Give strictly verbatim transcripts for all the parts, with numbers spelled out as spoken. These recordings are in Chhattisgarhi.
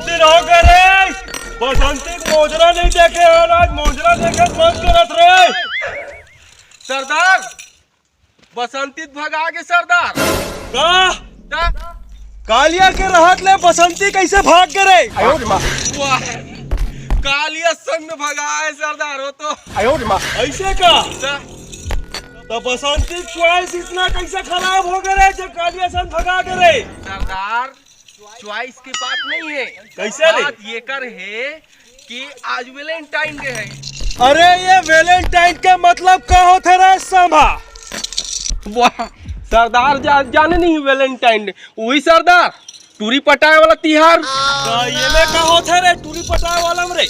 दिन हो गए रे, बसंती के मोजरा नहीं देखे हन, आज मोजरा देखे मन करत रे। सरदार, बसंती त भगा गे सरदार। का? का? कालिया के रहत ले बसंती कैसे भाग गे रे? वाह, कालिया संग में भगा है सरदार, वो तो। ऐसे का? का? तो बसंती चॉइस इतना कैसे खराब हो गए रे, जब कालिया संग भगा गे रे? सरदार, चॉइस की बात नहीं है। कैसे रे? बात ये कर है कि आज वैलेंटाइन डे है। अरे, ये वैलेंटाइन के मतलब का होथे रे सांभा? वाह, सरदार जा, जाने नहीं वैलेंटाइन डे? वही सरदार, टूरी पटाए वाला तिहार। तो ये में का होथे रे, टूरी पटाए वाला में रे?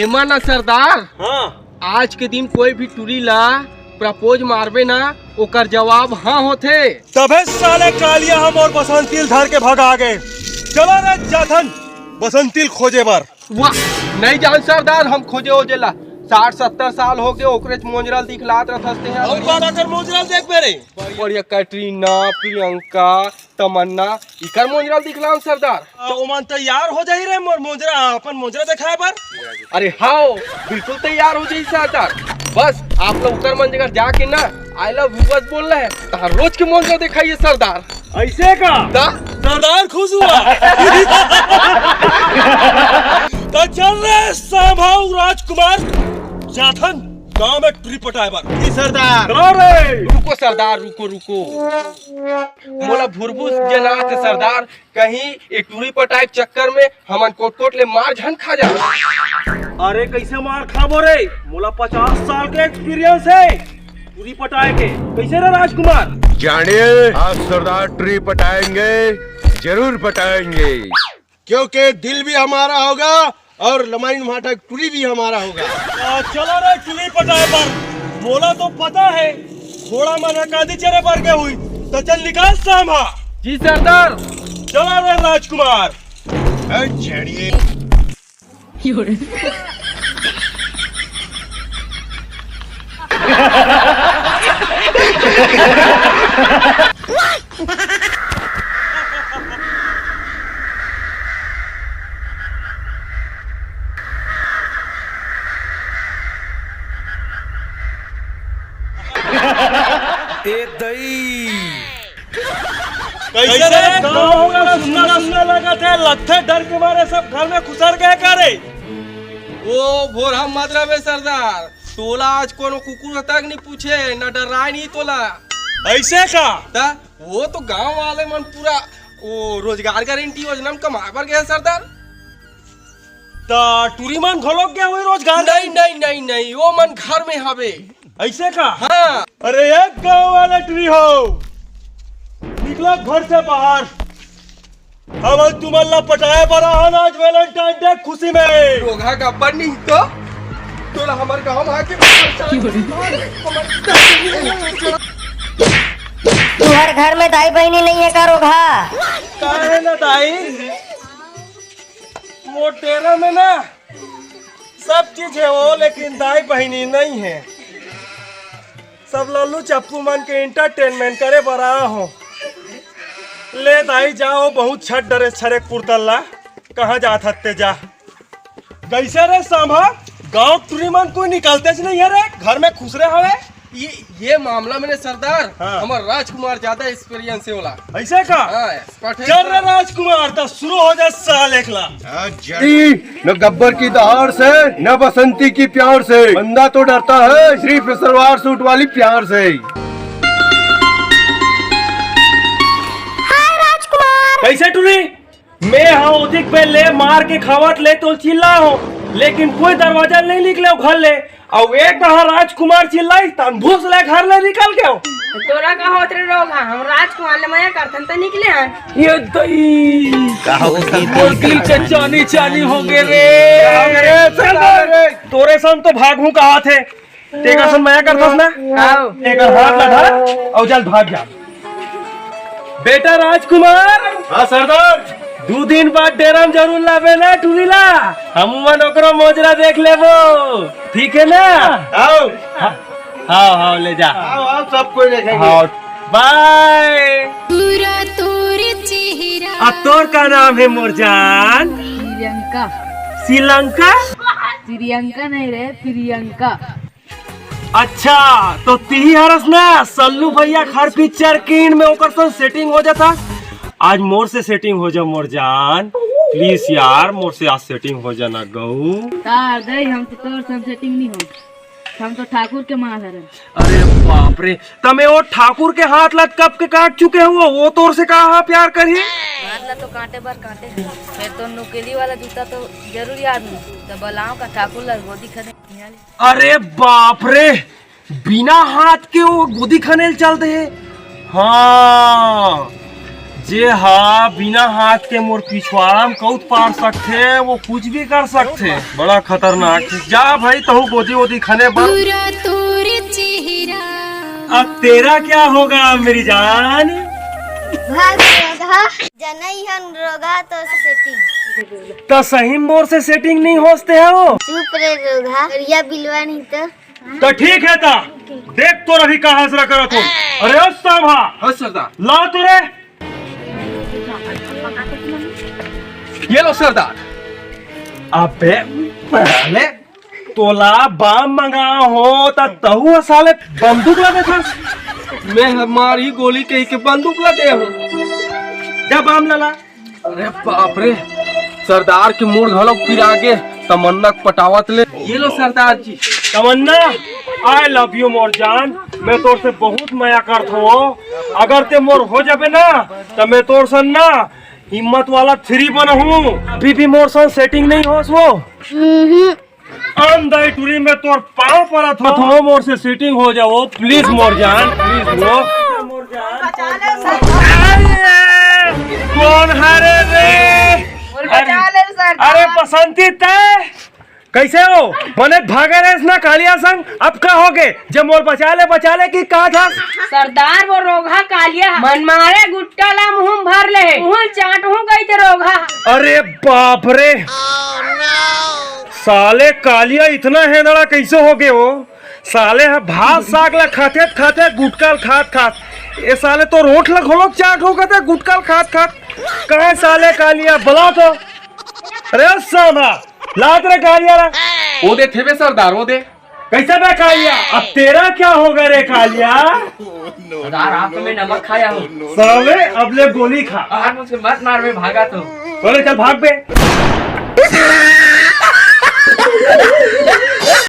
एमा ना सरदार, हाँ। आज के दिन कोई भी टूरी ला प्रपोज मारबे ना, ओकर जवाब हाँ होथे। तभे साले कालिया हम और बसंती ल धर के भगा गे। चलो रे जाथन बसंती ल खोजे बर। वाह, नहीं जान सरदार, हम खोजे ओजे ला। साठ सत्तर साल हो गए, ओकरे मोजरा ल दिखलात रहत हंसते हैं। और बार अगर मोजरा ल देख मेरे। और ये कैटरीना, प्रियंका, तमन्ना, इकर मोजरा ल दिखलाओ सरदार। तो ओमन तैयार हो जाही रे मोर मोजरा, अपन मोजरा दिखाए बर। अरे हाओ, बिल्कुल तैयार हो जाही सरदार। बस आप लोग उकर मन जगह जाके ना, "I love you" बस बोलना है, तहार रोज के मोजरा दिखाइए सरदार। ऐसे का? दा? सरदार खुश हुआ। तो चल रे सांभा अउ राजकुमार, जाथन गांव में टूरी पटाए बर। जी सरदार। चलो रे। रुको सरदार, रुको, रुको। मोला भुरभुस जनात हे सरदार, कहीं ये टूरी पटाए के चक्कर में हमन कोट-कोट ले मार झन खा जा। अरे कैसे मार खाबो रे? मोला पचास साल के एक्सपीरियंस है टूरी पटाए के। कैसे रे राजकुमार? जानिए, आज सरदार टूरी पटाएंगे, जरूर पटाएंगे। क्योंकि दिल भी हमारा होगा और लमाइन भाटा टूरी भी हमारा होगा। आ, चलो रे टूरी पटाए बर, मोला तो पता है, थोड़ा मन ह कांदी चरे बर गे हुई, तो चल निकाल सांभा। जी सरदार। चलो रे राजकुमार। ए, झेड़िए। ए दई। कैसे रे? गाँव होगा सुन्ना सुन्ना लगत है, लगथे डर के मारे सब घर में खुसर गए का रे? ओ भोरहा मत रहे सरदार, तोला आज कोनो कुकुर तक नहीं पूछे, न डराए नहीं तोला। ऐसे का? ता वो तो गांव वाले मन पूरा वो रोजगार गारंटी योजना में कमाए बर गए सरदार। ता टूरी मन घलोक गए हुई रोजगार? नहीं, नहीं, नहीं, नहीं, वो मन घर में हवे। ऐसे का? हाँ। अरे एक गांव वाला टूरी हो, निकलो घर से बाहर। हमन तुमन ला पटाए बर आहन आज वैलेंटाइन डे खुशी में। रोगहा गब्बर नहीं तो तोला हमर गांव में आके तुहर घर में दाई बहिनी नहीं है का रोगहा? काहे ना दाई, मोर डेरा में ना सब चीज है वो, लेकिन दाई बहिनी नहीं है। सब लल्लू चप्पू मन के एंटरटेनमेंट करे बर आया हो। ले दाई जाओ, बहुत छत डरे छरेक पुरतल ला, कहाँ जात हत्ते जा। कैसे रे सांभा, गांव टूरी मन कोई निकलते च नहीं है रे, घर में खुसरे हवे। ये, ये मामला में ने सरदार, हाँ। हमर राजकुमार ज्यादा एक्सपीरियंस है वाला। ऐसे का? हाँ, एक्सपर्ट है चल रे सरदार। राजकुमार, तो शुरू हो जाए साल एकला। हाँ, जय। न गब्बर की दहाड़ से, न बसंती की प्यार से, बंदा तो डरता है सिर्फ सलवार सूट वाली प्यार से। हाय राजकुमार। कैसे टूरी? मैं हा ओतिक बेर ले मार के खावत ले तो चिल्ला हो, लेकिन कोई दरवाजा नहीं निकले घर ले। अउ एक कहा राजकुमार चिल्लाई, तन भूस ले घर ले निकल गयो। तोरा का होत रे रोगहा, हम राजकुमार ले मया करथन त निकले हन। ये दई। का हो गई? मोर दिल के चानी चानी हो गे रे। का हो गे रे? चल रे। तोरे सन तो भागहूं कहा थे। तेकर सन मया करथस ना? आओ। तेकर हाथ ला धर, अउ जल्द भाग जा। बेटा राजकुमार। हाँ सरदार। दू दिन बाद डेरा में जरूर लाबे ना टूरी ला, हम मन ओकरो मोजरा देख लेबो, ठीक है ना? आओ। हाँ, हाँ, हाँ, ले जा। आओ, आओ, सब कोई देखेंगे। हाँ, बाय। पूरा तोर चेहरा। अब तोर का नाम है मोर जान? प्रियंका। श्रीलंका? प्रियंका नहीं रे, प्रियंका। अच्छा, तो तिही हरस ना सल्लू भैया हर पिक्चर किन में ओकर संग सेटिंग हो जाता। आज मोर से सेटिंग हो जा मोर जान, प्लीज यार, मोर से आज सेटिंग हो जा ना गऊ। तार दे, हम तो तोर संग सेटिंग नहीं हो, हम तो ठाकुर के माँ हरन। अरे बाप रे, तमे वो ठाकुर के हाथ ला कब के काट चुके हो, वो तोर से कहा प्यार करही? हाथ ला तो काटे बर काटे हे, फेर तो नुकेली वाला जूता तो जरूर याद नहीं, तो बलाओ का ठाकुर ला गोदी खने। अरे बाप रे, बिना हाथ के वो गोदी खनेल चल दे। हाँ, जे हा बिना हाथ के मोर पिछवाड़ा में कूद पार सकथे, वो कुछ भी कर सकथे। बड़ा खतरनाक हे। जा भाई, तहू गोदी वोदी खने बर। पूरा तोर चेहरा। अब तेरा क्या होगा मेरी जान? भाग रोगहा, जनई हन रोगहा तो सेटिंग। त सही मोर से सेटिंग नहीं होसते है वो। चुप रे रोगहा, करिया बिलवा नहीं तो। त ठीक है ता, देख तोर अभी का हसरा करत हो। अरे ओ सांभा, हाँ सरदार। ला तो रे। ये लो सरदार। अबे पहले तोला बाम मंगा हो त तहू साले बंदूक ला देथस। मैं हमारी गोली कही के बंदूक ला दे हो। जा बाम ला ला। अरे बाप रे, सरदार के मूड घलो पिरा गे। तमन्ना के पटावत ले। ये लो सरदार जी। तमन्ना, आई लव यू मोर जान, मैं तोर से बहुत मया करत हूँ। अगर ते मोर हो जाबे ना, त मैं तोर सन ना हिम्मत वाला थ्री बनहूँ। अभी भी मोर सन सेटिंग नहीं होस वो। अंधा टूरी में तोर पाँव परत हो, मोर से सेटिंग हो जाओ प्लीज मोर जान, प्लीज वो। मोर जान। अरे, कौन हरे रे? अरे, अरे बसंती तय कैसे हो? बने भागे रेस ना कालिया संग, अब का हो गे? जब मोर बचा ले बचा ले कि कहा था? सरदार वो रोगहा कालिया मन मारे गुट्टा ला मुँह भर ले, मुँह चाट हूँ गई ते रोगहा। अरे बाप रे, साले कालिया इतना हेंदड़ा कैसे हो गए हो? साले ह भात साग ला खाते खाते गुटका ल खात खात, ए साले तो रोट ला घोलो चाट हो गए गुटका ल खात खात। कहे साले कालिया बला तो। अरे साला लात रे कालिया ला। वो दे थे बे सरदार, वो दे। कैसे बे कालिया? अब तेरा क्या होगा रे कालिया? सरदार, आप तो मैं नमक खाया हूँ। साले अब ले गोली खा। और मुझे मत मार, मैं भागा तो। बोले चल भाग बे।